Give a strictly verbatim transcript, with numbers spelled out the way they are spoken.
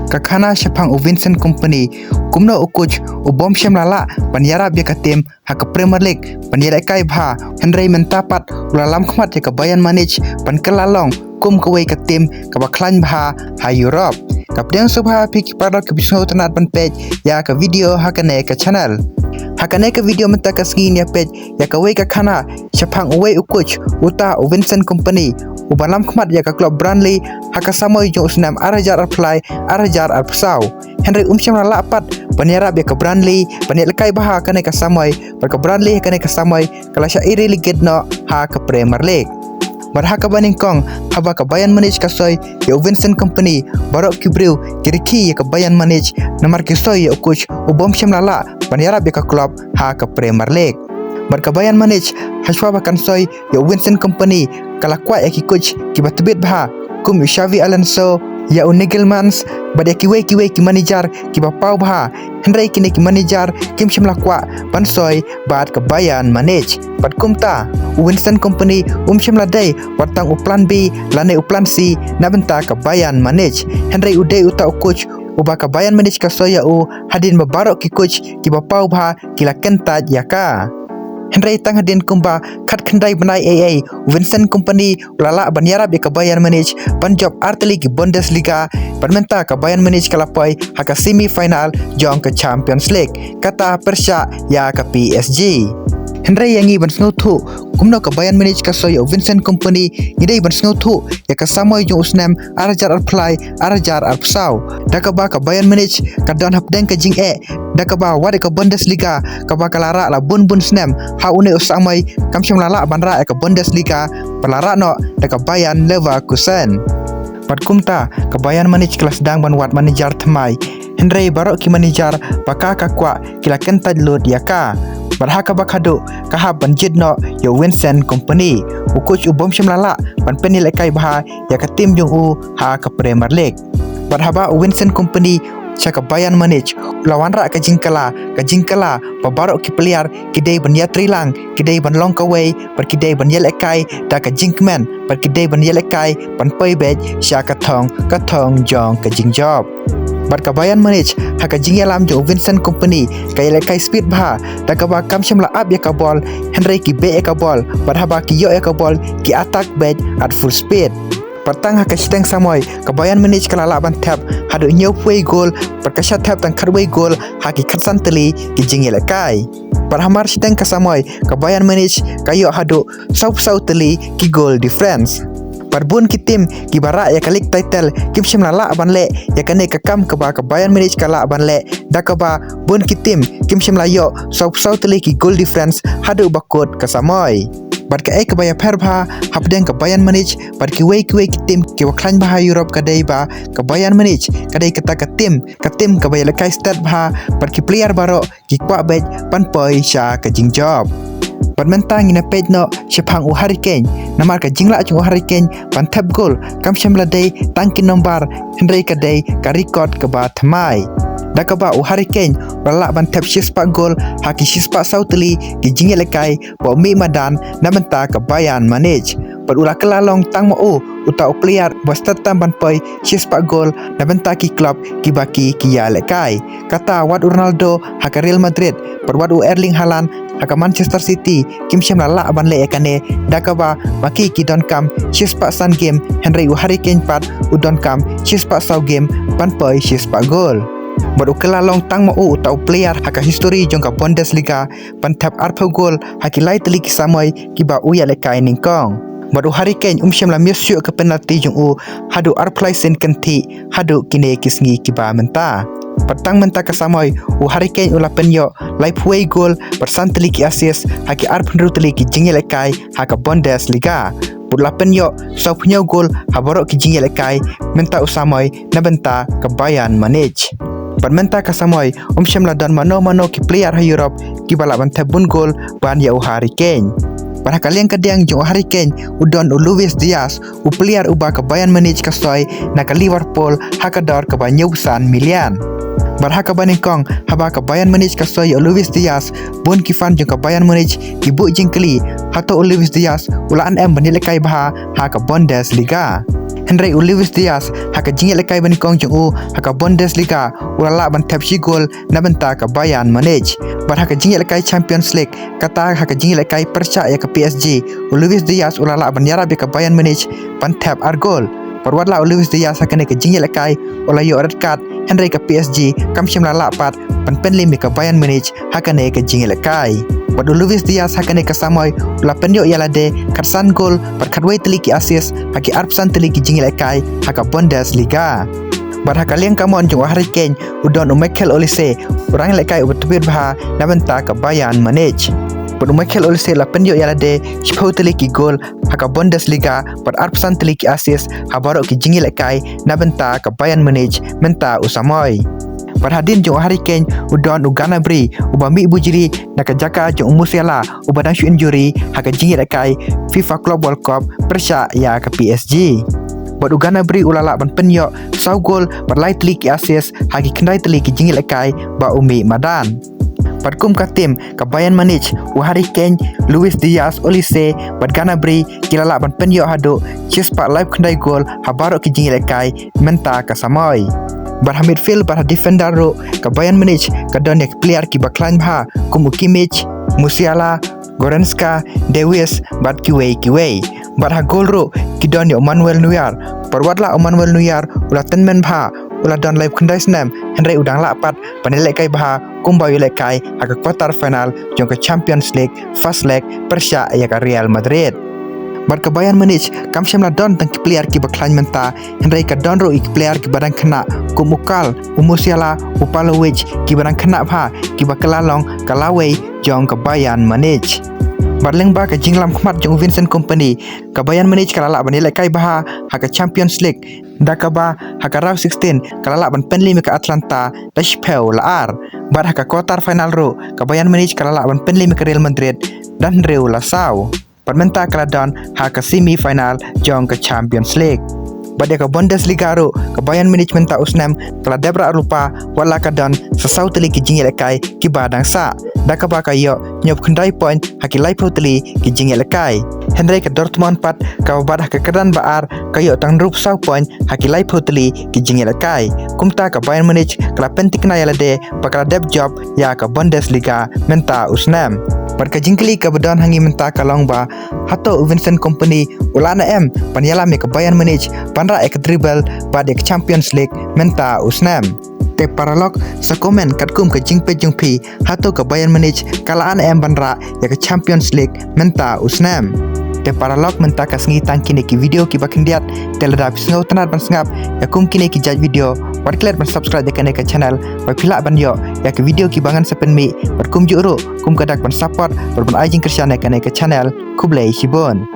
ka khana shaphang u Vincent Kompany, kumno u coach u bym shym la lah ban ïarap ïa ka team ha ka Premier League ban ïalehkai bha, hynrei mynta pat u la lam khmat ïa ka Bayern Munich ban kylla long kum kawei ka team kaba khlaiñ bha ha Europe. Ka pdiang sngewbha phi ki paralok kiba sngewtynnat ban peit ïa ka video ha kane ka channel. Ha kane ka video mynta ka sngi ngin ïa peit ïa kawei ka khana shaphang uwei u coach, uta u Vincent Kompany, uba lam khmat ïa ka club Burnley ha ka samoi jong u snem ar hajar arphew lai ar hajar arphew saw. Hynrei um shym la lah pat ban ïarap ïa ka Burnley ban ïalehkai bha ha kane ka samoi, bad ka Burnley ha kane ka samoi ka la shah relegate noh ha ka Premier League. Bad ha kaba nyngkong, haba ka Bayern Munich ka soi ïa u Vincent Kompany, baroh ki briew ki rkhie ïa ka Bayern Munich namar ki soi ïa u coach u bym shym la lah ban ïarap ïa ka club ha ka Premier League. Bad ka Bayern Munich, hashwa ba kan soi ïa u Vincent Kompany, ka la kwah ïa ki coach kiba tbit bha, kum u Xabi Alonso, ïa u Nagelsmann, bad ïa kiwei kiwei ki manager kiba paw bha. Hynrei kine ki manager kim shym la kwah ban soi bad ka Bayern Munich. Bad kumta, u Vincent Kompany um shym la dei wat tang u plan B lane u plan C na bynta ka Bayern Munich. Hynrei u dei uta u coach uba ka Bayern Munich ka soi ïa u hadien ba baroh ki coach kiba paw bha ki la kyntait ïa ka. Hynrei tang hadien kumba khatkhyndai bnai ei ei, u Vincent Kompany u la lah ban ïarap ïa ka Bayern Munich ban jop ar tylli ki Bundesliga, bad mynta ka Bayern Munich ka la poi ha ka semi final jong ka Champions League, kata pyrshah ïa ka P S G. Hynrei ïa ngi ban sngewthuh kumno ka Bayern Munich ka soi ïa u Vincent Kompany, ngi dei ban sngewthuh ïa ka samoi jong u snem ar hajar arphew lai ar hajar arphew saw, da kaba ka Bayern Munich ka don hapdeng ka jingeh, da kaba wat ïa ka Bundesliga kaba ka la rah la bun bun snem, ha une u samoi kam shym la lah ban rah ïa ka Bundesliga, ba la rah noh da ka Bayern Leverkusen. Bad kumta, ka Bayern Munich ka la sdang ban wad manager thymmai. Hynrei baroh ki manager ba ka ka kwah ki la kyntait lut ïa ka. Bad ha kaba khadduh ka hap ban jied noh ïa u Vincent Kompany, u coach u bym shym la lah ban pynïalehkai bha ïa ka team jong u ha ka Premier League. Bad haba u Vincent Kompany sha ka Bayern Munich, u la wanrah ka jingkylla, ka jingkylla ba baroh ki player ki dei ban ïatrei lang, ki dei ban long kawei, bad ki dei ban ïalehkai da ka jingkmen, bad ki dei ban ïalehkai ban poi beit sha ka thong, ka thong jong ka jingjop. Bad ka Bayern Munich, ha ka jingïalam jong u Vincent Kompany, ka ïalehkai speed bha, da kaba kam shym la ap ïa ka bol, hynrei ki beh ïa ka bol, bad haba ki ïoh ïa ka bol, ki attack beit at full speed. Bad tang ha ka shiteng samoi, ka Bayern Munich ka la lah ban thep haduh hynñiewphew wei gol, bad ka shah thep tang khatwei gol ha ki khatsan tylli ki jingïalehkai. Bad hamar shiteng ka samoi, ka Bayern Munich ka ïoh haduh sawphew saw tylli ki goal difference. Bad bun ki team kiba rah ïa ka league title kim shym la lah ban leh ïa kane ka kam kaba ka Bayern Munich ka lah ban leh, da kaba bun ki team kim shym la ïoh sawphew saw tylli ki goal difference haduh ba kut ka samoi. Bad kaei kaba ïapher bha hapdeng ka Bayern Munich bad kiwei kiwei ki team kiba khlaiñ bha ha Europe ka dei ba ka Bayern Munich ka dei kata ka team, ka team kaba ïalehkai stet bha, bad ki player baroh ki kwah beit ban poi sha ka jingjop. Bad mynta ngin ïa peit noh shaphang u Harry Kane, namar ka jinglah jong u Harry Kane ban thep gol kam shym la dei tang ki nombar, hynrei ka dei ka record kaba thymmai. Da kaba u Harry Kane u la lah ban thep shispah gol ha ki shispah saw tylli ki jingïalehkai ba u mih madan na bynta ka Bayern Munich. Bad u la kylla long tang ma u uta u player ba stet tam ban poi shispah gol na bynta ki club kiba ki ki ïalehkai. Kata wat u Ronaldo ha ka Real Madrid, bad wat u Erling Haaland ha ka Manchester City kim shym la lah ban leh ïa kane, da kaba ma ki ki donkam shispah san game, hynrei u Harry Kane pat u donkam shispah saw game ban poi shispah gol. Bad u kylla long tang ma u uta u player ha ka history jong ka Bundesliga ban thep arphew gol ha ki lai tylli ki samoi kiba u ïalehkai nyngkong. Bad u Harry Kane um shym la miss shuh ka penalty jong u haduh arphew lai sien kynthih haduh kine ki sngi kiba mynta. Bad tang mynta ka samoi u Harry Kane u la pynïoh laiphew wei gol bad san tylli ki assist ha ki arphew hynriew tylli ki jingïalehkai ha ka Bundesliga. Bad u la pynïoh sawphew hynñiew gol ha baroh ki jingïalehkai mynta u samoi na bynta ka Bayern Munich. Bad mynta ka samoi um shym la don mano mano ki player ha Europe kiba lah ban thep bun gol ban ïa u Harry Kane. Bad ha ka liang ka diang jong u Harry Kane u don u Luis Diaz, u player uba ka Bayern Munich ka soi na ka Liverpool ha ka dor kaba hynñiewphew san million. Bad ha kaba nyngkong haba ka Bayern Munich ka soi ïa u Luis Diaz, bun ki fan jong ka Bayern Munich ki buh jingkylli, hato u Luis Diaz u la an em ban ïalehkai bha ha ka Bundesliga? Hynrei u Luis Diaz ha ka jingïalehkai banyngkong jong u ha ka Bundesliga u la lah ban thep shi gol na bynta ka Bayern Munich. Bad ha ka jingïalehkai Champions League, kata ha ka jingïalehkai pyrshah ïa ka P S G, u Luis Diaz u la lah ban ïarap ïa ka Bayern Munich ban thep ar gol. Bad wat la u Luis Diaz ha kane ka jingïalehkai u la ïoh red card, hynrei ka P S G kam shym la lah pat ban pynliem ïa ka Bayern Munich ha kane ka jingïalehkai. Bad u Luis Diaz ha kane ka samoi u la pynïoh ïa lade khatsan gol bad khatwei tylli ki assist ha ki arphew san tylli ki jingïalehkai ha ka Bundesliga. Bad ha ka liang kamon jong u Harry Kane u don u Michael Olise, u nongïalehkai uba tbit bha na bynta ka Bayern Munich. Bad u Michael Olise u la pynïoh ïa lade shiphew tylli ki gol ha ka Bundesliga bad arphew san tylli ki assist ha baroh ki jingïalehkai na bynta ka Bayern Munich mynta u samoi. Bad hadien jong u Harry Kane u don u Gnabry uba mih bujli na ka jaka jong u Musiala uba dang shu injury ha ka jingïalehkai FIFA Club World Cup pyrshah ïa ka P S G. Bad u Gnabry u la lah ban pynïoh saw gol bad lai tylli ki assist ha ki khyndai tylli ki jingïalehkai ba u mih madan. Bad kum ka team ka Bayern Munich, u Harry Kane, Luis Diaz, Olise bad Gnabry ki la lah ban pynïoh haduh shispah laiphew khyndai gol ha baroh ki jingïalehkai mynta ka samoi. Bad ha midfield bad ha defender ruh ka Bayern Munich ka don ïa ki player kiba khlaiñ bha kum u Kimmich, Musiala, Goretzka, Davies bad kiwei kiwei. Bad ha gol ruh ki don ïa u Manuel Neuer. Bad wat la u Manuel Neuer u la tymmen bha, u la don laiphew khyndai snem, hynrei u dang lah pat ban ïalehkai bha kumba u ïalehkai ha ka quarter final jong ka Champions League first leg pyrshah ïa ka Real Madrid. Bad ka Bayern Munich kam shym la don tang ki player kiba khlaiñ mynta, hynrei ka don ruh ïa ki player kiba dang khynnah kum u Kehl, u Musiala, u Vlahovic kiba dang khynnah bha, kiba kylla long ka lawei jong ka Bayern Munich. Bad lyngba ka jinglam khmat jong u Vincent Kompany, ka Bayern Munich ka la lah ban ïalehkai bha ha ka Champions League, da kaba ha ka round sixteen ka la lah ban pynliem ïa ka Atalanta da shiphew la ar. Bad ha ka quarter final ruh ka Bayern Munich ka la lah ban pynliem ïa ka Real Madrid da hynriew la saw. Bad mynta ka la don ha ka semi final jong ka Champions League. Bad ïa ka Bundesliga ruh ka Bayern Munich mynta u snem ka la dep rah lypa, wat la ka don sa saw tylli ki jingïalehkai kiba dang sah, da kaba ka ïoh hynñiewphew khyndai point ha ki laiphew tylli ki jingïalehkai. Hynrei ka Dortmund pat kaba bat ha ka kyrdan ba ar ka ïoh tang hynriewphew saw point ha ki laiphew tylli ki jingïalehkai. Kumta ka Bayern Munich ka la pynthikna ïa lade ba ka la dep jop ïa ka Bundesliga mynta u snem. Bad ka jingkylli kaba don ha ngi mynta ka long ba hato u Vincent Kompany u lah ne em ban ïalam ïa ka Bayern Munich ban rah ïa ka treble bad ïa ka Champions League mynta u snem. Te paralok, sa comment katkum ka jingpeit jong phi, hato ka Bayern Munich ka lah ne em ban rah ïa ka Champions League mynta u snem. Te paralok, mynta ka sngi tang kine ki video kiba khyndiat. Te lada phi sngewtynnat ban sngap ïa kum kine ki jait video, wat klet ban subscribe ïa kane ka channel ba phi lah ban ïoh ïa ki video kiba ngan sa pynmih, bad kumjuh ruh kum ka dak ban support bad ban ai jingkyrshan ïa kane ka channel. Khublei shibun.